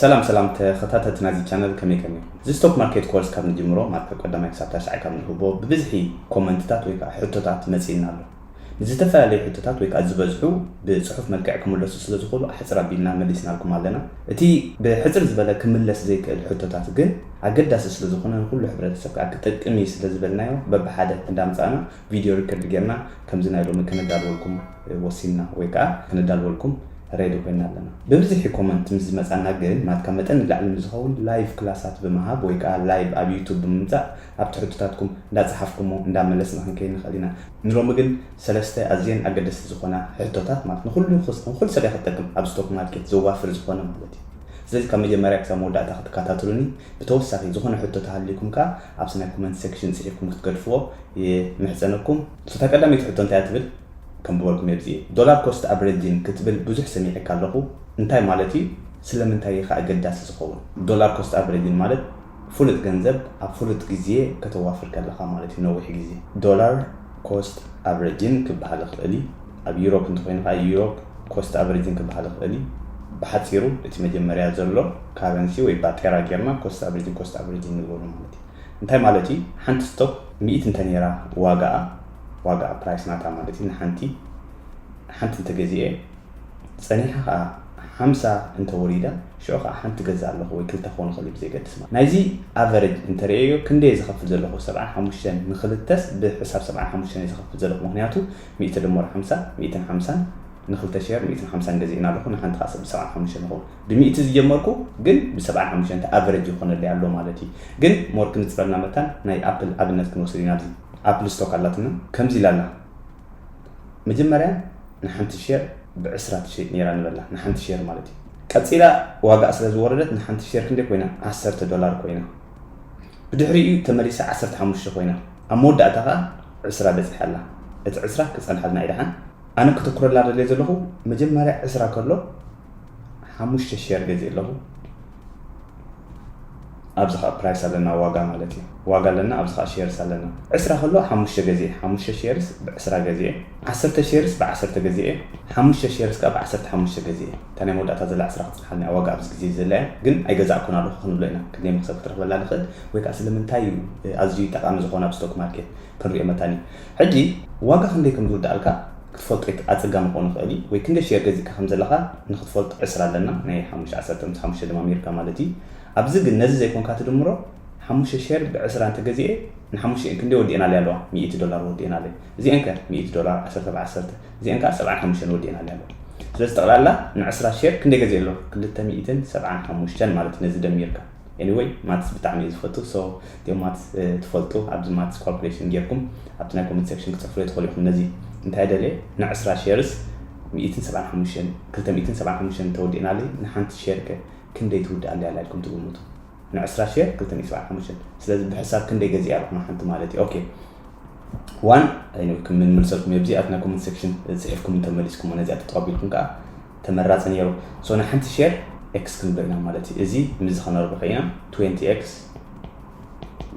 ሰላም ሰላም ተኸታተልቲ ናይዚ ቻነል፣ ከመይ ከመይ? እዚ ስቶክ ማርኬት ኮርስ ካብ ንጅምሮ፣ ማለት ካብ ቀዳማይ ክሳብ ታሽዓይ ካብ ንህቦ፣ ብብዝሒ ኮመንትታት ወይ ከዓ ሕቶታት መፂእና ኣሎ። ንዝተፈላለዩ ሕቶታት ወይ ከዓ ዝበዝሑ ብፅሑፍ መልክዕ ክምለሱ ስለ ዝኾኑ፣ ኣሕፅር ኣቢልና መሊስናልኩም ኣለና። እቲ ብሕፅር ዝበለ ክምለስ ዘይክእል ሕቶታት ግን ኣገዳሲ ስለ ዝኾነ፣ ንኩሉ ሕብረተሰብ ከዓ ክጠቅም እዩ ስለ ዝበልናዮ፣ በብሓደ እንዳምፃእና ቪድዮ ሪከርድ ጌርና ከምዚ ናይ ሎሚ ከነዳልወልኩም ወሲንና ወይ ከዓ ከነዳልወልኩም ሬዲ ኮይና ኣለና። ብብዝሒ ኮመንት ምስ ዝመፃና ግን፣ ማለት ካብ መጠን ንላዕሊ ምስ ዝኸውን፣ ላይቭ ክላሳት ብምሃብ ወይ ከዓ ላይቭ ኣብ ዩቱብ ብምምፃእ ኣብቲ ሕቶታትኩም እንዳፀሓፍኩሞ እንዳመለስና ክንከይድ ንኽእል ኢና። ንሎሚ ግን ሰለስተ ኣዝየን ኣገደስቲ ዝኾና ሕቶታት፣ ማለት ንኹሉ ንኹስ- ንኹሉ ሰብ እያ ክትጠቅም፣ ኣብ ስቶክ ማርኬት ዘዋፍር ዝኾነ ማለት እዩ። ስለዚ ካብ መጀመርያ ክሳብ መወዳእታ ክትከታተሉኒ፣ ብተወሳኺ ዝኾነ ሕቶ ተሃልዩኩም ከዓ ኣብቲ ናይ ኮመንት ሴክሽን ፅሒፍኩም ክትገድፍዎ ይምሕፀነኩም። እታ ቀዳመይቲ ሕቶ እንታይ እያ ትብል? ከም ዝበልኩም ኣብዚ ዶላር ኮስት ኣቨሬጅን ክትብል ብዙሕ ሰሚዐካ ኣለኹ። እንታይ ማለት እዩ? ስለምንታይ እዩ ከዓ ኣገዳሲ ዝኸውን? ዶላር ኮስት ኣቨሬጅን ማለት ፍሉጥ ገንዘብ ኣብ ፍሉጥ ግዜ ከተዋፍር ከለኻ ማለት እዩ። ነዊሕ ግዜ ዶላር ኮስት ኣቨሬጅን ክበሃል ይኽእል እዩ። ኣብ ዩሮፕ እንተኾይኑ ከዓ ዩሮፕ ኮስት ኣቨሬጅን ክበሃል ይኽእል እዩ። ብሓፂሩ እቲ መጀመርያ ዘሎ ካረንሲ ወይ ባጤራ ጌርና ኮስት ኣቨሬጅን ኮስት ኣቨሬጅን ንገብሮ ማለት እዩ። እንታይ ማለት እዩ? ሓንቲ ስቶክ ሚእቲ እንተ ነይራ ዋጋኣ፣ ዋጋኣ ፕራይስ ናታ ማለት እዩ፣ ንሓንቲ ሓንቲ እንተገዚኤ ጸኒሓ ኸዓ ሓምሳ እንተወሪዳ፣ ሽዑ ኸዓ ሓንቲ ገዝእ ኣለኹ ወይ ክልተ ክኾን ይኽእል እዩ፣ ብዘይገድስ ማለት። ናይዚ ኣቨረጅ እንተርእየዮ ክንደይ እየ ዝኸፍል ዘለኹ? ሰብዓን ሓሙሽተን ንኽልተስ ብሕሳብ ሰብዓን ሓሙሽተን እየ ዝኸፍል ዘለኹ፣ ምኽንያቱ ሚእቲ ድምር ሓምሳ፣ ሚእትን ሓምሳን ንኽልተ ሼር ሚእትን ሓምሳን ገዚእና ኣለኹ፣ ንሓንቲ ኸዓ ብሰብዓን ሓሙሽተን ንኸውን። ብሚእቲ ዝጀመርኩ ግን ብሰብዓን ሓሙሽተን እቲ ኣቨረጅ ይኾነለይ ኣሎ ማለት እዩ። ግን ሞር ክንፅረልና መታን ናይ ኣፕል ኣብነት ክንወስድ ኢና። ኣብዚ ኣፕል ስቶክ ኣላትና፣ ከምዚ ኢላ ኣላ። መጀመርያ ንሓንቲ ሼር ብዕስራ ትሸይጥ ነይራ ንበላ፣ ንሓንቲ ሼር ማለት እዩ። ቀፂላ ዋጋኣ ስለ ዝወረደት ንሓንቲ ሼር ክንደይ ኮይና? ዓሰርተ ዶላር ኮይና። ብድሕሪኡ ተመሊሳ ዓሰርተ ሓሙሽተ ኮይና። ኣብ መወዳእታ ከዓ ዕስራ በፂሓ ኣላ። እቲ ዕስራ ክፀንሓልና እዩ ደሓን። ኣነ ከተኩረላ ደልየ ዘለኹ፣ መጀመርያ ዕስራ ከሎ ሓሙሽተ ሼር ገዚእ ኣለኹ። ኣብዚ ኸዓ ፕራይስ ኣለና፣ ዋጋ ማለት እዩ። ዋጋ ኣለና፣ ኣብዚ ኸዓ ሼርስ ኣለና። ዕስራ ከሎ ሓሙሽተ ገዚኤ፣ ሓሙሽተ ሼርስ ብዕስራ ገዚኤ፣ ዓሰርተ ሼርስ ብዓሰርተ ገዚኤ፣ ሓሙሽተ ሼርስ ከዓ ብዓሰርተ ሓሙሽተ ገዚኤ። እታ ናይ መወዳእታ ዘላ ዕስራ ክትፅንሓልና እያ፣ ዋጋ ኣብዚ ግዜ ዘላ እያ፣ ግን ኣይገዛእኩን ኣለኹ ክንብሎ ኢና። ክንደይ መኽሰብ ክትረኽበላ ንኽእል ወይ ከዓ ስለምንታይ እዩ ኣዝዩ ጠቓሚ ዝኾነ ኣብ ስቶክ ማርኬት ክንሪኦ መታን እዩ። ሕጂ ዋጋ ክንደይ ከም ዝውድኣልካ ክትፈልጦ ይክ-፣ ኣጸጋሚ ክኾን ይኽእል እዩ። ወይ ክንደይ ሼር ገዚእካ ከም ዘለኻ ንክትፈልጦ ዕስራ ኣለና፣ ናይ ሓሙሽተ ዓሰርተ ምስ ሓሙሽተ ደማሚርካ ማለት እዩ። ኣብዚ ግን ነዚ ዘይኮንካ ትድምሮ፣ ሓሙሽተ ሼር ብዕስራ እንተገዚኤ፣ ንሓሙሽተ ክንደይ ወዲእናለይ ኣለዋ? ሚእቲ ዶላር ወዲእናለይ። እዚአን ከ ሚእቲ ዶላር፣ ዓሰርተ ብዓሰርተ፣ እዚአን ከኣ ሰብዓን ሓሙሽተን ወዲእናለይ ኣለዋ። ስለዚ ጠቕላላ ንዕስራ ሼር ክንደይ ገዚኤ ኣለኹ? ክልተ ሚእትን ሰብዓን ሓሙሽተን ማለት እዩ፣ ነዚ ደሚርካ። ኤኒወይ፣ ማትስ ብጣዕሚ እየ ዝፈቱ። ሶ እቲኦም ማትስ፣ እ፣ ትፈልጡ፣ ኣብዚ ማትስ ካልኩሌሽን ጌርኩም ኣብቲ ናይ ኮመንት ሴክሽን ክጽሕፉለይ ትኽእሉ ኢኹም። ነዚ እንታይ ደልየ፣ ንዕስራ ሼርስ ሚእትን ሰብዓን ሓሙሽተን፣ ክልተ ሚእትን ሰብዓን ሓሙሽተን እንተወዲእናለይ፣ ንሓንቲ ሼር ከ ክንደይ ትውድኣለይ ኣላ ኢልኩም ትግምቱ? ንዕስራ ሼር ክልተ ሚእትን ሰብዓን ሓሙሽተን። ስለዚ ብሕሳብ ክንደይ ገዚኣ ኣለኹ ንሓንቲ ማለት እዩ? ኦኬ። ዋን፣ ኣይነ-፣ ከም ንምልሰልኩም እየ፣ ኣብዚኣ ናይ ኮመንት ሴክሽን ጽሒፍኩም እንተመሊስኩሞ ነዚኣ ተጠቐቢልኩም ከኣ ተመራጺ ነይሩ። ሶ ንሓንቲ ሼር ኤክስ ክንብሎ ኢና ማለት እዩ። እዚ ምዚ ከነርብሖ ኢና፣ ትዌንቲ ኤክስ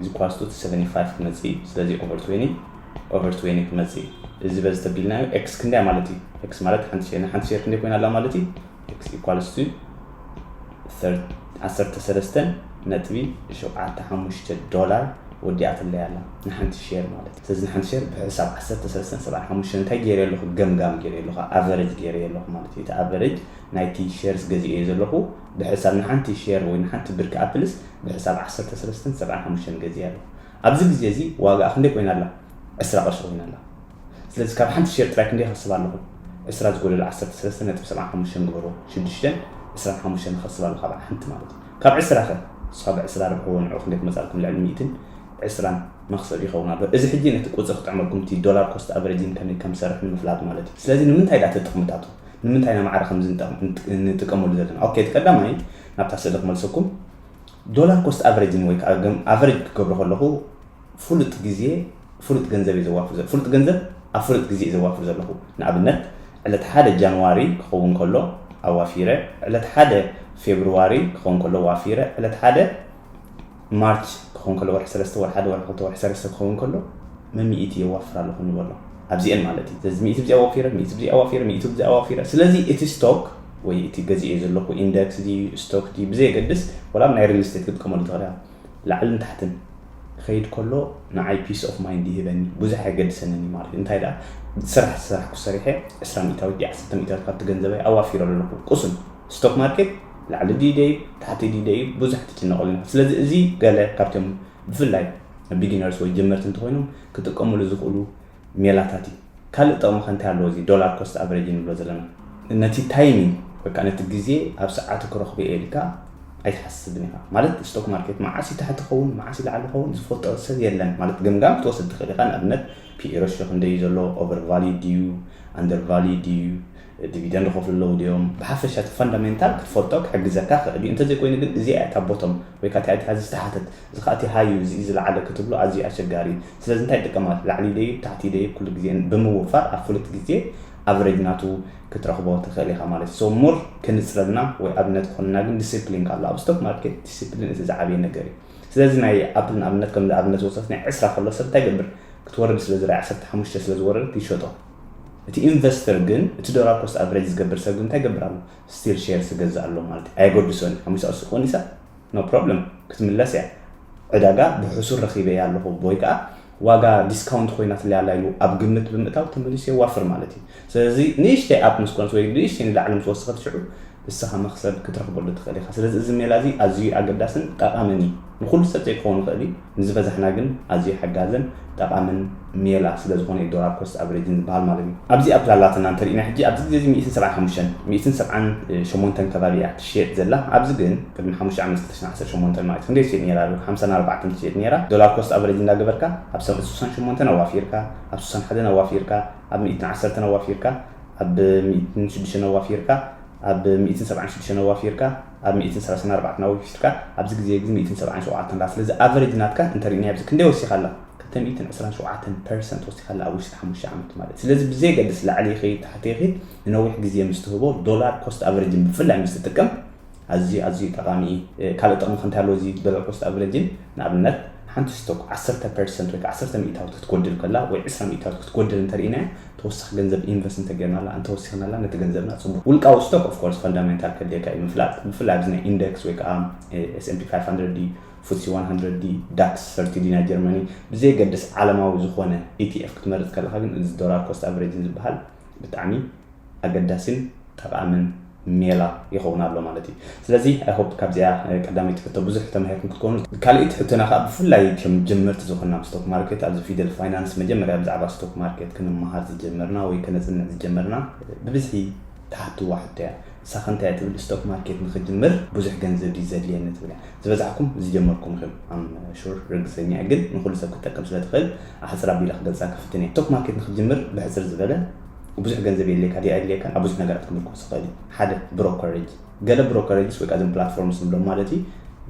is equals to ሰቨንቲ ፋይቭ ክመጽእ እዩ። ስለዚ ኦቨር ትዌንቲ፣ ኦቨር ትዌንቲ ክመጽእ እዩ። እዚ በዚ ተቢልናዮ ኤክስ ክንደያ ማለት እዩ? ኤክስ ማለት ሓንቲ ሼር፣ ንሓንቲ ሼር ክንደይ ኮይና ኣላ ማለት እዩ? X equals to ዓሰርተ ሰለስተ ነጥቢ ሸውዓተ ሓሙሽተ ዶላር ወዲኣትለይ ኣላ፣ ንሓንቲ ሼር ማለት እዩ። ስለዚ ንሓንቲ ሼር ብሕሳብ ዓሰርተ ሰለስተ ሰብዓን ሓሙሽተን እንታይ ገይረ ኣለኹ? ገምጋም ገይረ ኣለኹ፣ ኣቨሬጅ ገይረ ኣለኹ ማለት እዩ። እቲ ኣቨሬጅ ናይቲ ሼርስ ገዚኤ ዘለኹ ብሕሳብ ንሓንቲ ሼር ወይ ንሓንቲ ብርኪ ኣፕልስ ብሕሳብ ዓሰርተ ሰለስተ ሰብዓን ሓሙሽተን ገዚኤ ኣለኹ። ኣብዚ ግዜ እዚ ዋጋኣ ክንደይ ኮይና ኣላ? ዕስራ ቅርሺ ኮይና ኣላ። ስለዚ ካብ ሓንቲ ሼር ጥራይ ክንደይ ይኸስብ ኣለኹ? ዕስራ ዝጎደሎ ዓሰርተ ሰለስተ ነጥቢ ሰብዓን ሓሙሽተን ግበሮ፣ ሽዱሽተን ዕስራን ሓሙሽተን ይኸስብ ኣለኹ ካብ ሓንቲ ማለት እዩ። ካብ ዕስራ ከ? ንሱ ካብ ዕስራ ርብሕዎ ንዕኡ ክንደይ ክመጻልኩም? ልዕሊ ሚእትን ዕስራን መኽሰብ ይኸውን ኣሎ። እዚ ሕጂ ነቲ ቁጽሪ ክጥዕመልኩም፣ እቲ ዶላር ኮስት ኣቨሬጅን ከመይ ከም ዝሰርሕ ንምፍላጥ ማለት እዩ። ስለዚ ንምንታይ ዳ ተጠቕምታቱ? ንምንታይ ኢና ማዕረ ከምዚ ንጠቕ-፣ ንጥ-፣ ንጥቀመሉ ዘለና? ኦኬ፣ እቲ ቀዳማይ ናብታ ስእሊ ክመልሰኩም። ዶላር ኮስት ኣቨሬጅን ወይ ከዓ ገም-፣ ኣቨሬጅ ክገብሮ ከለኹ ፍሉጥ ግዜ፣ ፍሉጥ ገንዘብ እዩ ዘዋፍር ዘሎ። ፍሉጥ ገንዘብ ኣብ ፍሉጥ ግዜ እዩ ዘዋፍር ዘለኹ። ንኣብነት፣ ዕለት ሓደ ጃንዋሪ ክኸውን ከሎ ኣዋፊረ፣ ዕለት ሓደ ፌብሩዋሪ ክኸውን ከሎ ኣዋፊረ፣ ዕለት ሓደ ማርች ክኸውን ከሎ፣ ወርሒ ሰለስተ፣ ወርሒ ሓደ፣ ወርሒ ክልተ፣ ወርሒ ሰለስተ ክኸውን ከሎ፣ መሚኢቲ የዋፍር ኣለኹ ንበሎ። ኣብዚአን ማለት እዩ። ስለዚ ሚእቲ ብዚኣ ኣዋፊረ፣ ሚእቲ ብዚኣ ኣዋፊረ፣ ሚእቲ ብዚኣ ኣዋፊረ። ስለዚ እቲ ስቶክ ወይ እቲ ገዚኤ ዘለኹ ኢንደክስ ድዩ ስቶክ ድዩ ብዘየገድስ፣ ወላ ናይ ሪል ስቴት ክትጥቀመሉ ትኽእል ኢኻ። ላዕልን ታሕትን ክኸይድ ከሎ ንዓይ peace of mind ይህበኒ፣ ብዙሕ ኣይገድሰንን እዩ ማለት እዩ። እንታይ ደኣ፣ ስራሕ ዝሰራሕኩ ሰሪሐ ዕስራ ሚእታዊት ድዩ ዓሰርተ ሚእታዊት ካብቲ ገንዘበይ ኣዋፊረ ኣለኹ። ቁሱን ስቶክ ማርኬት ላዕሊ ድዩ ደይብ፣ ታሕቲ ድዩ ደይብ፣ ብዙሕ ትጭነቐሉ ኢኻ። ስለዚ እዚ ገለ ካብቶም ብፍላይ ቢጊነርስ ወይ ጀመርቲ እንተኾይኖም ክጥቀሙሉ ዝኽእሉ ሜላታት እዩ። ካልእ ጥቕሚ ከ እንታይ ኣለዎ? እዚ ዶላር ኮስት ኣቨሬጅ ንብሎ ዘለና፣ ነቲ ታይሚንግ ወይ ከዓ ነቲ ግዜ ኣብ ሰዓቱ ክረኽቦ እየ ኢልካ ኣይትሓስብን ኢኻ። ማለት ስቶክ ማርኬት መዓስ እዩ ታሕቲ ኸውን፣ መዓስ እዩ ላዕሊ ኸውን ዝፈልጦ ሰብ የለን። ማለት ገምጋም ክትወስድ ትኽእል ኢኻ። ንኣብነት ፒኢ ሬሽዮ ክንደይ እዩ ዘሎ፣ ኦቨር ቫልዩ ድዩ፣ ኣንደር ቫልዩ ድዩ፣ ዲቪደንድ ክኸፍሉ ኣለዉ ድዮም፣ ብሓፈሻ እቲ ፈንዳሜንታል ክትፈልጦ ክሕግዘካ ክእል እዩ። እንተዘይኮይኑ ግን እዚኣ እያ እታ ቦቶም ወይ ከዓ እቲኣ እቲኣ ዝተሓተት፣ እዚ ከዓ እቲ ሃይ እዩ፣ እዚ እዩ ዝለዓለ ክትብሎ ኣዝዩ ኣሸጋሪ እዩ። ስለዚ እንታይ ይጥቀማል? ላዕሊ ደይብ፣ ታሕቲ ደይብ፣ ኩሉ ግዜ ብምውፋር ኣብ ፍሉጥ ግዜ ኣቨሬጅ ናቱ ክትረኽቦ ትኽእል ኢኻ ማለት እዩ። ሶ ሞር ክንፅረልና ወይ ኣብነት ክኾንና ግን ዲሲፕሊን ካሎ ኣብ ስቶክ ማርኬት ዲሲፕሊን እቲ ዝዓበየ ነገር እዩ። ስለዚ ናይ ኣፕል ንኣብነት ከም ኣብነት ዝወሰድኩ ናይ ዕስራ ከሎ ሰብ እንታይ ይገብር? ክትወርድ ስለ ዝረኣየ ዓሰርተ ሓሙሽተ ስለ ዝወረደት ይሸጦ። እቲ ኢንቨስተር ግን እቲ ዶላር ኮስት ኣቨሬጅ ዝገብር ሰብ ግን እንታይ ይገብር ኣሎ? ስቲል ሼርስ ይገዝእ ኣሎ ማለት እዩ። ኣየገድሶን እዩ። ሓሙሽተ ቅርሺ ክኾን ይሳ ኖ ፕሮብለም ክትምለስ እያ። ዕዳጋ ብሕሱር ረኺበያ ኣለኹ ወይ ከዓ ዋጋ ዲስካውንት ኮይናትለይ ኣላ ኢሉ ኣብ ግምት ብምእታው ተመሊሱ የዋፍር ማለት እዩ። ስለዚ ንእሽተይ ኣፕ ምስ ኮነት ወይ ንእሽተይ ንላዕሊ ምስ ወሰኸት ሽዑ ንስኻ መኽሰብ ክትረኽበሉ ትኽእል ኢኻ። ስለዚ እዚ ሜላ እዚ ኣዝዩ ኣገዳስን ጠቓምን እዩ። ንኹሉ ሰብ ዘይክኸውን ይኽእል እዩ። ንዝበዛሕና ግን ኣዝዩ ሓጋዝን ጠቓምን ሜላ ስለ ዝኾነ እዩ ዶላር ኮስት ኣቨሬጅን ዝበሃል ማለት እዩ። ኣብዚ ኣፕል ኣላትና እንተሪእና ሕጂ ኣብዚ ግዜ እዚ ሚእትን ሰብዓን ሓሙሽተን፣ ሚእትን ሰብዓን ሸሞንተን ከባቢ እያ ትሽየጥ ዘላ። ኣብዚ ግን ቅድሚ ሓሙሽተ ዓመት ክልተ ሽሕን ዓሰርተ ሸሞንተን ማለት እዩ ክንደይ ትሽየጥ ነይራ? ሓምሳን ኣርባዕተን ትሽየጥ ነይራ። ዶላር ኮስት ኣቨሬጅ እንዳገበርካ ኣብ ሰ-፣ ሱሳን ሸሞንተን ኣዋፊርካ፣ ኣብ ሱሳን ሓደን ኣዋፊርካ፣ ኣብ ሚእትን ዓሰርተን ኣዋፊርካ፣ ኣብ ሚእትን ሽዱሽተን ኣዋፊርካ፣ ኣብ ሚእትን ሰብዓን ሽዱሽተን ኣዋፊርካ፣ ኣብ ሚእትን ሰላሳን ኣርባዕተን ኣዋፊርካ፣ ኣብዚ ግዜ ግዜ ሚእትን ሰብዓን ሸውዓተን ኣላ። ስለዚ ኣቨሬጅ ናትካ እንተሪእናዮ ኣብዚ ክንደይ ወሲኻ ኣላ? ክልተ ሚእትን ዕስራን ሸውዓተን ፐርሰንት ወሲኻ ኣላ ኣብ ውሽጢ ሓሙሽተ ዓመት ማለት እዩ። ስለዚ ብዘየገድስ ላዕሊ ይኸይድ ታሕቲ ይኸይድ ንነዊሕ ግዜ ምስ ትህቦ ዶላር ኮስት ኣቨሬጅን ብፍላይ ምስ ትጥቀም ኣዝዩ ኣዝዩ ጠቓሚ እዩ። እ፣ ካልእ ጥቕሚ ከ እንታይ ኣለዎ እዚ ዶላር ኮስት ኣቨሬጅን? ንኣብነት ሓንቲ ስቶክ ዓሰርተ ፐርሰንት ወይ ከዓ ዓሰርተ ሚእታዊት ክትጎድል ከላ ወይ ዕስራ ሚእታዊት ክትጎድል እንተሪእናያ ተወሳኺ ገንዘብ ኢንቨስት እንተጌርናላ እንተወሲኽናላ ነቲ ገንዘብና ፅቡቅ ውልቃዊ ስቶክ ኦፍ ኮርስ ፈንዳሜንታል ከድልየካ እዩ ምፍላጥ። ብፍላይ ኣብዚ ናይ ኢንደክስ ወይ ከዓ ኤስ ኤን ፒ ፋይቭ ሃንድረድ ድዩ፣ ፉትሲ ዋን ሃንድረድ ድዩ፣ ዳክስ ሰርቲ ድዩ ናይ ጀርመኒ፣ ብዘየገድስ ዓለማዊ ዝኾነ ኢቲኤፍ ክትመርፅ ከለኻ ግን እዚ ዶላር ኮስት ኣቨሬጅን ዝበሃል ብጣዕሚ ኣገዳሲን ጠቓምን ሜላ ይኸውን ኣሎ ማለት እዩ። ስለዚ ኣይ ሆፕ ካብዚኣ፣ እ፣ ቀዳመይቲ ሕቶ ብዙሕ ተማሂርኩም ክትኮኑ። ካልኣይቲ ሕቶና ከዓ ብፍላይ ከም ጀመርቲ ዝኾንና ኣብ ስቶክ ማርኬት ኣብዚ ፊደል ፋይናንስ መጀመርያ ብዛዕባ ስቶክ ማርኬት ክንመሃር ዝጀመርና ወይ ከነፅንዕ ዝጀመርና ብብዝሒ ትሓትዋ ሕቶ እያ። ንሳ ከ እንታይ እያ ትብል? ስቶክ ማርኬት ንክጅምር ብዙሕ ገንዘብ ድዩ ዘድልየኒ ትብል እያ። ዝበዛሕኩም ዝጀመርኩም ኢኹም። ኣም ሹር ርግፀኛ እየ፣ ግን ንኩሉ ሰብ ክትጠቅም ስለ ትኽእል ኣሕፅር ኣቢለ ክገልፃ ክፍትን እየ። ስቶክ ማርኬት ንክትጅምር ብሕፅር ዝበለ ብዙሕ ገንዘብ የድልየካ ድዩ ኣየድልየካን ኣብ ብዙሕ ነገራት ክምርኮስ ይኽእል እዩ። ሓደ ብሮከሬጅ፣ ገለ ብሮከሬጅስ ወይ ከዓ እዞም ፕላትፎርምስ ንብሎም ማለት እዩ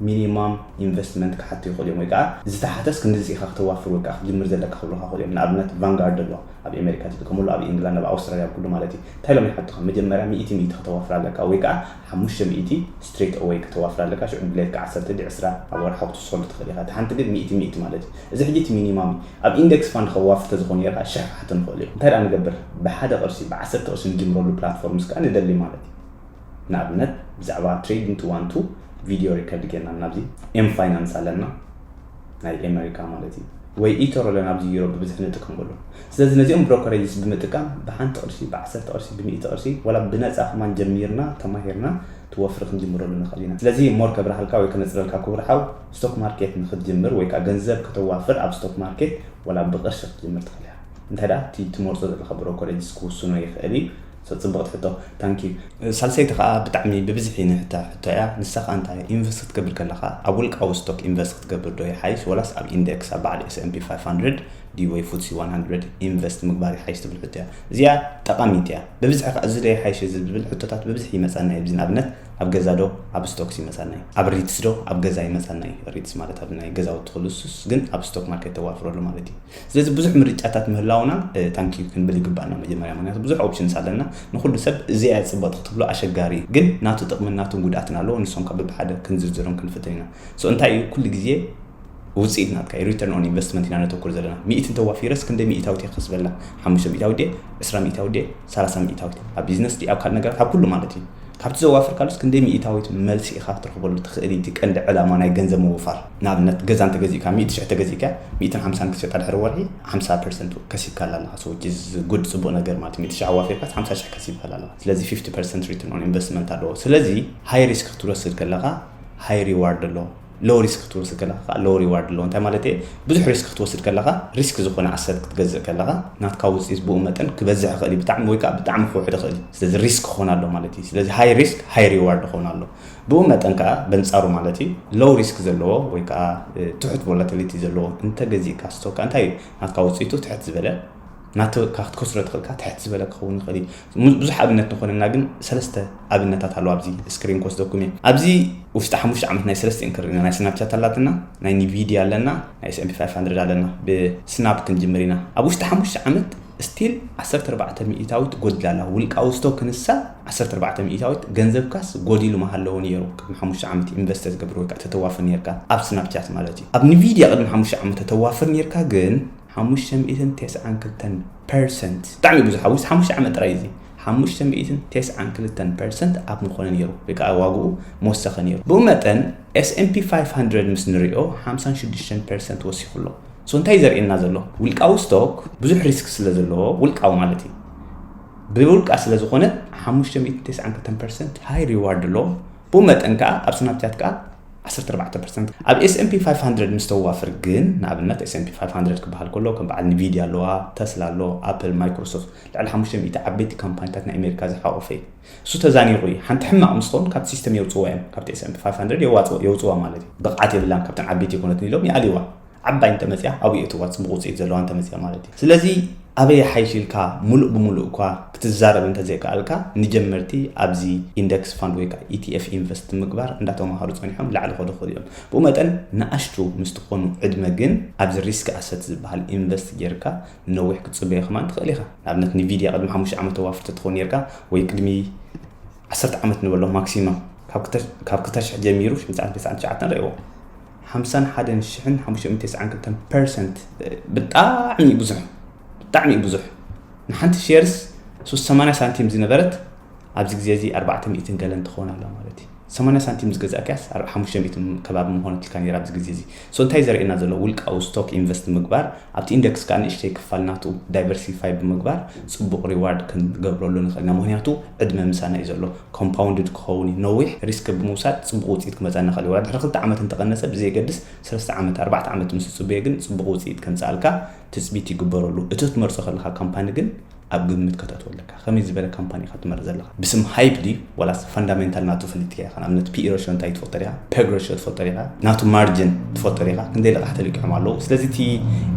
ሚኒማም ኢንቨስትመንት ክሓቱ ይኽእሉ እዮም፣ ወይ ከዓ ዝተሓተስ ክንድዚ ኢኻ ክተዋፍር ወይ ከዓ ክትጅምር ዘለካ ክብሉኻ ይኽእሉ እዮም። ንኣብነት ቫንጋርድ ኣሎ ኣብ ኣሜሪካ ትጥቀመሉ፣ ኣብ ኢንግላንድ፣ ኣብ ኣውስትራልያ፣ ኣብ ኩሉ ማለት እዩ። እንታይ ኢሎም ይሓቱኻ? መጀመርያ ሚእቲ ሚእቲ ከተዋፍር ኣለካ ወይ ከዓ ሓሙሽተ ሚእቲ ስትሬት ኣወይ ከተዋፍር ኣለካ። ሽዑ ድሌትካ ዓሰርተ ድዩ ዕስራ ኣብ ወርሓዊ ክትውስኸሉ ትኽእል ኢኻ። እቲ ሓንቲ ግን ሚእቲ ሚእቲ ማለት እዩ። እዚ ሕጂ እቲ ሚኒማም እዩ። ኣብ ኢንደክስ ፋንድ ከዋፍር ተዝኾን ነይርካ ሽሕ ክሓቱ ንኽእሉ እዮም። እንታይ ደኣ ንገብር? ብሓደ ቅርሺ ብዓሰርተ ቅርሺ ንጅምረሉ ፕላትፎርምስ ከዓ ንደሊ ማለት እዩ። ንኣብነት ብዛዕባ ትሬዲንግ ቱ ዋን ቱ ቪድዮ ሪከርድ ጌርና ናብዚ ኤም ፋይናንስ ኣለና ናይ ኣሜሪካ ማለት እዩ። ወይ ኢቶር ኣለና ኣብዚ ዩሮፕ ብብዝሒ ንጥቀመሉ። ስለዚ ነዚኦም ብሮከሬጅስ ብምጥቃም ብሓንቲ ቅርሺ ብዓሰርተ ቅርሺ ብሚእቲ ቅርሺ ዋላ ብነፃ ከማን ጀሚርና ተማሂርና ትወፍሪ ክንጅምረሉ ንኽእል ኢና። ስለዚ ሞር ከብርሃልካ ወይ ከነፅረልካ ክቡር ሓው፣ ስቶክ ማርኬት ንክትጅምር ወይ ከዓ ገንዘብ ከተዋፍር ኣብ ስቶክ ማርኬት ዋላ ብቅርሺ ክትጅምር ትኽእል ኢኻ። እንታይ ደኣ እቲ ትመርፆ ዘለካ ብሮከሬጅስ ክውስኖ ይኽእል እዩ። So ፅብቕቲ ሕቶ። ታንኪዩ። ሳልሰይቲ ከዓ ብጣዕሚ ብብዝሒ ንሕታ ሕቶ እያ። ንሳ ከዓ እንታይ ኢንቨስት ክትገብር ከለካ ኣብ ውልቃዊ ስቶክ ኢንቨስት ክትገብር ዶ ይሓይሽ ወላስ ኣብ ኢንደክስ ኣብ በዓል S&P five hundred ድዩ ወይ ፉትሲ one hundred ኢንቨስት ምግባር ይሓይሽ ትብል ሕቶ እያ። እዚኣ ጠቓሚት እያ። ብብዝሒ ከዓ እዚ ዶ ይሓይሽ ዝብል ሕቶታት ብብዝሒ ይመፀና እዩ። ኣብዚ ንኣብነት ኣብ ገዛ ዶ ኣብ ስቶክስ ይመፀና እዩ? ኣብ ሪትስ ዶ ኣብ ገዛ ይመፀና እዩ? ሪትስ ማለት ኣብ ናይ ገዛውቲ ክልሱስ ግን ኣብ ስቶክ ማርኬት ተዋፍረሉ ማለት እዩ። ስለዚ ብዙሕ ምርጫታት ምህላውና ታንኪዩ ክንብል ይግባእና መጀመርያ። ምክንያቱ ብዙሕ ኦፕሽንስ ኣለና። ንኩሉ ሰብ እዚኣ እያ ፅብቕቲ ክትብሎ ኣሸጋሪ እዩ። ግን ናቱ ጥቕምን ናቱን ጉድኣትን ኣለዎ። ንሶም ካብ በብሓደ ክንዝርዝሮም ክንፍትን ኢና። So እንታይ እዩ ኩሉ ግዜ ውፅኢት ናትካ እዩ። ሪተርን ኦን ኢንቨስትመንት ኢና ነተኩር ዘለና። ሚእቲ እንተዋፊረስ ክንደይ ሚእታዊት እየ ክኸስበላ? ሓሙሽተ ሚእታዊት ድየ? ዕስራ ሚእታዊት ድየ? ሰላሳ ሚእታዊት? ኣብ ቢዝነስ ድየ? ኣብ ካልእ ነገራት? ኣብ ኩሉ ማለት እዩ። ካብቲ ዘዋፈርካሉስ ክንደይ ሚእታዊት መልሲ ኢኻ ክትረኽበሉ ትኽእል? እቲ ቀንዲ ዕላማ ናይ ገንዘብ ምውፋር፣ ንኣብነት ገዛ እንተገዚእካ፣ ሚእቲ ሽሕ ተገዚእካ፣ ሚእትን ሓምሳን ክትሸጣ ድሕሪ ወርሒ ሓምሳ ፐርሰንት ከሲብካላ ኣለኻ። So which is good፣ ጽቡቕ ነገር ማለት። ሚእቲ ሽሕ ኣዋፊርካስ ሓምሳ ሽሕ ከሲብካላ ኣለኻ። ስለዚ fifty percent return on investment ኣለዎ። ስለዚ ሃይ ሪስክ ክትወስድ ከለኻ ሃይ ሪዋርድ ኣሎ። ሎው ሪስክ ክትወስድ ከለኻ ከዓ ሎው ሪዋርድ ኣለዎ። እንታይ ማለት እየ? ብዙሕ ሪስክ ክትወስድ ከለኻ፣ ሪስክ ዝኾነ ኣሰት ክትገዝእ ከለኻ፣ ናትካ ውፅኢት ብኡ መጠን ክበዝሕ ይኽእል እዩ፣ ብጣዕሚ፣ ወይ ከዓ ብጣዕሚ ክውሕድ ይኽእል እዩ። ስለዚ ሪስክ ክኾን ኣሎ ማለት እዩ። ስለዚ ሃይ ሪስክ ሃይ ሪዋርድ ክኾን ኣሎ። ብኡ መጠን ከዓ በንፃሩ ማለት እዩ፣ ሎው ሪስክ ዘለዎ ወይ ከዓ ትሑት ቮላቲሊቲ ዘለዎ እንተገዚእካ ስቶክ፣ እንታይ እዩ ናትካ ውፅኢቱ? ትሕት ዝበለ፣ ናትካ ክትከስሮ ትኽእልካ ትሕት ዝበለ ክኸውን ይኽእል እዩ። ብዙሕ ኣብነት ንኾነና ግን ሰለስተ ኣብነታት ኣለዋ ኣብዚ ስክሪን ክወስደኩም እየ። ኣብዚ ውሽጢ ሓሙሽተ ዓመት ናይ ሰለስተ እንክርና ናይ ስናፕቻት ኣላትና፣ ናይ ኒቪድያ ኣለና፣ ናይ S&P five hundred ኣለና። ብስናፕ ክንጅምር ኢና። ኣብ ውሽጢ ሓሙሽተ ዓመት ስቲል ዓሰርተ ኣርባዕተ ሚእታዊት ጎድላ ኣላ። ውልቃዊ ስቶክ ንሳ ዓሰርተ ኣርባዕተ ሚእታዊት ገንዘብካስ ጎዲሉ መሃለዎ ነይሩ። ቅድሚ ሓሙሽተ ዓመት ኢንቨስት ተትገብር ወይ ከዓ ተተዋፍር ነርካ ኣብ ስናፕቻት ማለት እዩ። ኣብ ኒቪድያ ቅድሚ ሓሙሽተ ዓመት ተተዋፍር ነርካ ግን ሓሙሽተ ሚእትን ተስዓን ክልተን ፐርሰንት፣ ብጣዕሚ ብዙሕ፣ ኣብ ውሽጢ ሓሙሽተ ዓመት ጥራይ እዚ ሓሙሽተ ሚእትን ተስዓን ክልተን ፐርሰንት ኣብ ምኾነ ነይሩ፣ ወይ ከዓ ዋግኡ መወሰኸ ነይሩ። ብኡ መጠን S&P five hundred ምስ ንሪኦ ሓምሳን ሽዱሽተን ፐርሰንት ወሲኹ ኣሎ። So እንታይ ዘርእየና ዘሎ? ውልቃዊ ስቶክ ብዙሕ ሪስክ ስለ ዘለዎ፣ ውልቃዊ ማለት እዩ፣ ብውልቃ ስለ ዝኾነ ሓሙሽተ ሚእትን ተስዓን ክልተን ፐርሰንት ሃይ ሪዋርድ ኣሎ። ብኡ መጠን ከዓ ኣብ ስናፕቻት ከዓ ዓሰርተ ኣርባዕተ ፐርሰንት። ኣብ S&P five hundred ምስ ተዋፍር ግን፣ ንኣብነት S&P five hundred ክበሃል ከሎ ከም በዓል ኒቪድያ ኣለዋ፣ ተስላ ኣሎ፣ ኣፕል፣ ማይክሮሶፍት፣ ልዕሊ ሓሙሽተ ሚእቲ ዓበይቲ ካምፓኒታት ናይ ኣሜሪካ ዝሓቆፈ እዩ። እሱ ተዛኒቑ እዩ። ሓንቲ ሕማቕ ምስ ትኸውን ካብቲ ሲስተም የውፅዋ እዮም፣ ካብቲ S&P five hundred የዋፅዋ፣ የውፅዋ ማለት እዩ። ብቕዓት የብላን ካብተን ዓበይቲ ይኮነትን ኢሎም ይኣልይዋ። ዓባይ እንተመፅያ ኣብኡ የእትዋ፣ ፅቡቕ ውፅኢት ዘለዋ እንተመፅያ ማለት እዩ። ስለዚ ኣበይ ሓይሽ ኢልካ ሙሉእ ብሙሉእ እኳ ክትዛረብ እንተዘይከኣልካ፣ ንጀመርቲ ኣብዚ ኢንደክስ ፋንድ ወይ ከዓ E T F ኢንቨስት ምግባር እንዳተማሃሩ ፀኒሖም ላዕሊ ከዱ ይኽእሉ እዮም። ብኡ መጠን ንኣሽቱ ምስ ትኾኑ ዕድመ ግን ኣብዚ ሪስክ ኣሰት ዝበሃል ኢንቨስት ጌርካ ንነዊሕ ክትፅበዮ ከማን ትኽእል ኢኻ። ንኣብነት ኒቪድያ ቅድሚ ሓሙሽተ ዓመት ተዋፍር ተትኾን ኔርካ ወይ ቅድሚ ዓሰርተ ዓመት ንበሎ ማክሲመም ካብ ክልተ፣ ካብ ክልተ ሽሕ ጀሚሩ ሽምዓን ተስዓን ትሽዓተን ረእይዎ። ሓምሳን ሓደን ሽሕን ሓሙሽተ ሚእትን ተስዓን ክልተን ፐርሰንት፣ ብጣዕሚ ብዙሕ፣ ብጣዕሚ ብዙሕ። ንሓንቲ ሼርስ ሶስት ሰማንያ ሳንቲም ዝነበረት ኣብዚ ግዜ እዚ ኣርባዕተ ሚእትን ገለን ትኸውን ኣላ ማለት እዩ። ሰማንያ ሳንቲም ዝገዛእካያስ ኣር-፣ ሓሙሽተ ሚእትን ከባቢ ምኾነትልካ ነይራ ኣብዚ ግዜ እዚ። So እንታይ ዘርእየና ዘሎ? ውልቃዊ ስቶክ ኢንቨስት ምግባር ኣብቲ ኢንደክስ ከዓ ንእሽተይ ክፋል ናቱ ዳይቨርሲፋይ ብምግባር ፅቡቕ ሪዋርድ ክንገብረሉ ንኽእል ኢና። ምኽንያቱ ዕድመ ምሳና እዩ ዘሎ። ኮምፓውንድድ ክኸውን እዩ። ነዊሕ ሪስክ ብምውሳድ ፅቡቕ ውፅኢት ክመፀና ይኽእል እዩ። ዋላ ድሕሪ ክልተ ዓመት እንተቐነሰ ብዘየገድስ ሰለስተ ዓመት፣ ኣርባዕተ ዓመት ምስ ትፅበዮ ግን ፅቡቕ ውፅኢት ከምፅኣልካ ትፅቢት ይግበረሉ። እቲ ክትመርፆ ከለኻ ካምፓኒ ግን ኣብ ግምት ከተእትዎ ኣለካ። ከመይ ዝበለ ካምፓኒ ኢኻ ትመርፅ ዘለኻ? ብስም ሃይፕ ድዩ ዋላስ ፋንዳሜንታል ናቱ ፈሊጥካ ኢኻ? ንኣብነት ፒኢ ሬሽዮ እንታይ ትፈልጦ ዲኻ? ፔግ ሬሽዮ ትፈልጦ ዲኻ? ናቱ ማርጅን ትፈልጦ ዲኻ? ክንደይ ልቓሕ ተለቂሖም ኣለዉ? ስለዚ እቲ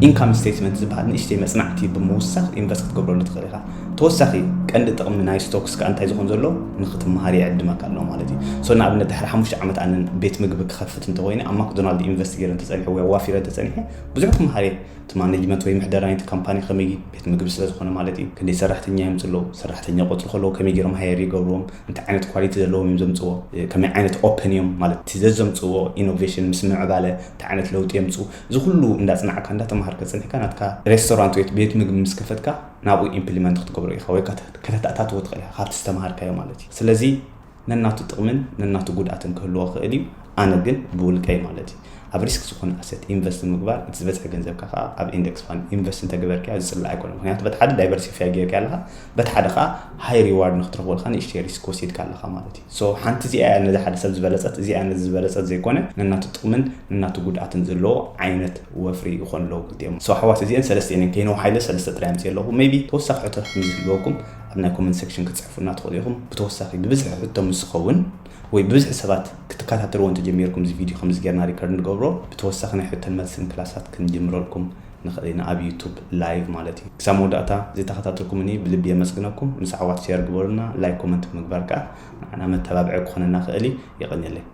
ኢንካም ስቴትመንት ዝበሃል ንእሽተይ መጽናዕቲ ብምውሳኽ ኢንቨስት ክትገብረሉ ትኽእል ኢኻ። ተወሳኺ ቀንዲ ጥቕሚ ናይ ስቶክስ ከኣ እንታይ ዝኾን ዘሎ? ንኽትመሃር ይዕድመካ ኣሎ ማለት እዩ። So ንኣብነት ድሕሪ ሓሙሽተ ዓመት ኣነ ቤት ምግቢ ክኸፍት እንተኾይነ ኣብ ማክዶናልድ ኢንቨስት ገይረ እንተጸኒሐ ወይ ኣዋፊረ እንተጸኒሐ ብዙሕ ክመሃር እየ። እቲ ማኔጅመንት ወይ ምሕደራ ናይቲ ካምፓኒ ከመይ ቤት ምግቢ ስለ ዝኾነ ማለት እዩ። ክንደይ ሰራሕተኛ የምፅእ ኣለዉ፣ ሰራሕተኛ ቆፅሪ ከለዉ ከመይ ገይሮም ሃየር ይገብርዎም፣ እንታይ ዓይነት ኳሊቲ ዘለዎም እዮም ዘምፅዎ፣ ከመይ ዓይነት ኦፕን እዮም ማለት እቲ ዘዘምፅዎ ኢኖቬሽን ምስ ምዕባለ እንታይ ዓይነት ለውጢ የምፅኡ፣ እዚ ኩሉ እንዳፅናዕካ እንዳተምሃርካ ፀኒሕካ ናትካ ሬስቶራንት ወይ ቤት ምግቢ ምስ ከፈትካ ናብኡ ኢምፕሊመንት ክትገብሮ ኢኻ ወይ ከተ-፣ ከተተኣታትዎ ትኽእል ኢኻ ካብቲ ዝተምሃርካዮ ማለት እዩ። ስለዚ ነናቱ ጥቕምን ነናቱ ጉድኣትን ክህልዎ ክእል እዩ። ኣነ ግን ብውልቀይ ማለት እዩ ኣብ ሪስክ ዝኾነ ኣሰት ኢንቨስት ምግባር፣ እቲ ዝበዝሐ ገንዘብካ ከዓ ኣብ ኢንደክስ ፋንድ ኢንቨስት እንተገበርካዮ ዝፅላእ ኣይኮነ። ምክንያቱ በቲ ሓደ ዳይቨርሲፋይ ጌርካ ኣለካ፣ በቲ ሓደ ከዓ ሃይ ሪዋርድ ንክትረክቦ ኢልካ ንእሽተይ ሪስክ ወሲድካ ኣለካ ማለት እዩ። So ሓንቲ እዚኣ እያ ነዚ ሓደ ሰብ ዝበለፀት፣ እዚኣ ነዚ ዝበለፀት ዘይኮነ፣ ነናቱ ጥቕምን ነናቱ ጉድኣትን ዘለዎ ዓይነት ወፍሪ ይኾን ኣለዉ ክልቲኦም። So ኣሕዋት እዚአን ሰለስተ እየን፣ ከይነው ሓይለ ሰለስተ ጥራይ ኣምፅእ ኣለኹ። Maybe ተወሳኺ ሕቶታት ምስ ዝህልወኩም ኣብ ናይ ኮመንት ሴክሽን ክትፅሕፉና ትኽእሉ ኢኹም። ብተወሳኺ ብብዝሒ ሕቶ ምስ ዝኸውን ወይ ብብዝሒ ሰባት ክትከታተልዎ እንተጀሚርኩም እዚ ቪድዮ ከምዚ ጌርና ሪከርድ ንገብሮ፣ ብተወሳኺ ናይ ሕቶን መልስን ክላሳት ክንጅምረልኩም ንኽእል ኢና ኣብ ዩቱብ ላይቭ ማለት እዩ። ክሳብ መወዳእታ ዝተኸታተልኩምኒ ብልቢ የመስግነኩም። ምስ ኣሕዋት ሼር ግበሩና፣ ላይክ ኮመንት ብምግባር ከዓ ንዓና መተባብዒ ክኾነና ክእል እዩ። የቐንየለይ።